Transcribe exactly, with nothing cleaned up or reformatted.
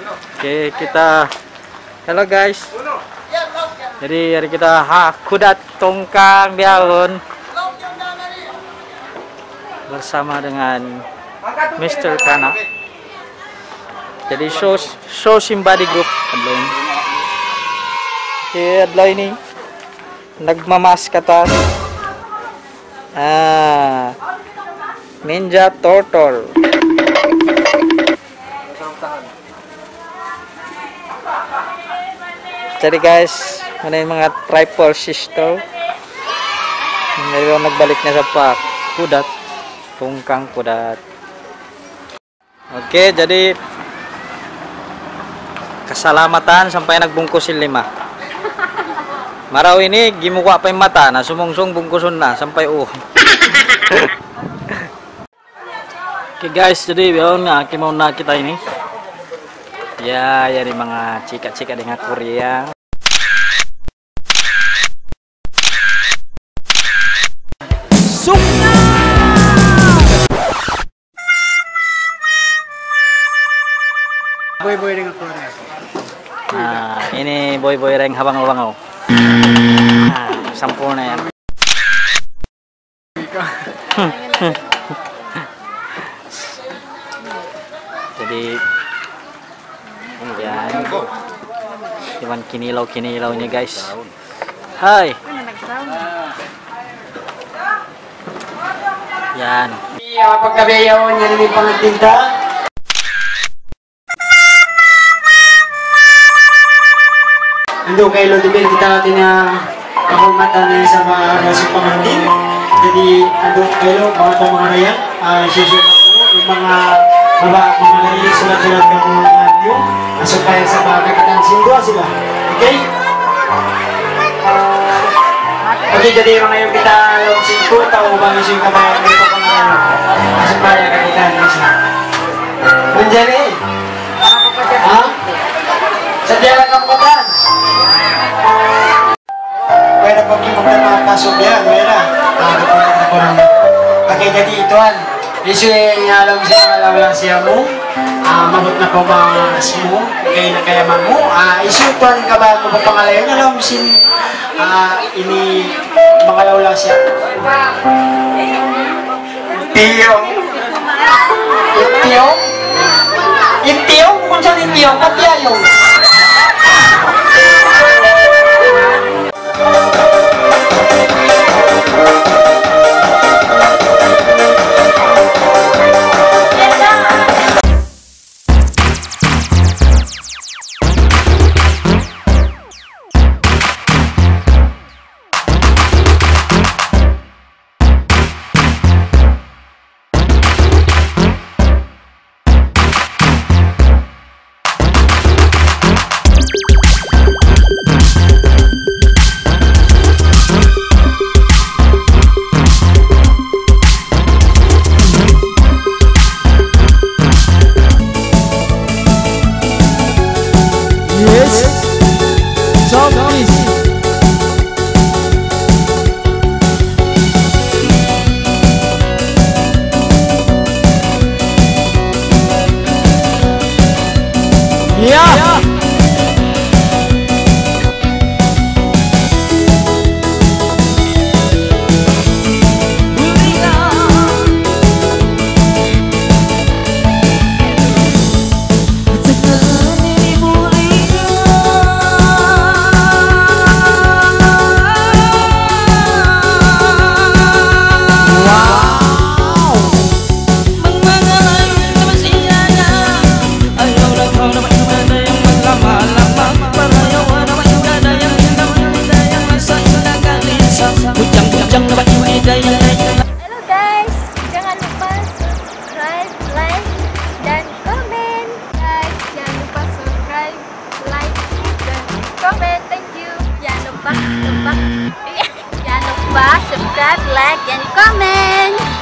Okay, kita. Hello guys. Jadi, hari kita ha Kudat Tungkang bihaun bersama dengan Mister Kana. Jadi, show, show Simbadi Group adlaw ini. Okay, adlaw ini nagmamask katan. Ah, Ninja Turtle. Jadi guys, ini manga triple sister. Ngayon nagbalik na sa pa Kudat, Tungkang Kudat. Okay, jadi kasalamatan sampay nagbungkus in lima. Marayaw ini gimuwa' pa in mata na, sumungsung bungkusun na sampay u. Okay guys, jadi bihaun na, kimaun na kita ini. Ya, yari manga chika-chika dayn ha Korea. Sukna! Boy-boy dayn ha Korea. Ah, ini boy-boy dayn ha Bangaw-Bangaw. Ah, sampurna' yan. Jadi, yan. Iban kinilaw-kinilaw niya, guys. Hi! Yan. Iya, pagkabiyayawan niya rin yung pangatinta. Andu' kay Lord Emil, kita' natin na kahulmatan na sa mga rasul pamangkin. Jadi, andu' kay Lord, mga pamangarayan, ah, susunod ko, yung mga baba, mga nagiging sulat-sulat ka mga nyo, ah, supaya sa mga kakitaan, sinduha sila. Okay? Okay, jadi mga yung kita, yung singko, tao ba yung singko, mga yung pamangarayan, ah, supaya kakitaan nyo sila. Manjari, ha? Sadja lang ang mata. Pwede pag yung mga pasok yan, pwede. Ah, pwede na po naman. Okay, jadi ituan. Isu in alam siya, alam lang siya mu. Ah, mabut na pa mas mu. Kaya na kaya man mu. Ah, isu tuan ka ba mu pa pangalayon? Alam sin, ah, ini mangalaw lang siya. Tiyong. Tiyong. Tiyong, kung saan yung tiyong, pati ayaw. Yes. Southeast. Yeah. Hello guys! Jangan lupa subscribe, like, dan comment. Guys, jangan lupa subscribe, like, dan comment. Thank you. Jangan lupa, lupa. Jangan lupa subscribe, like, and comment.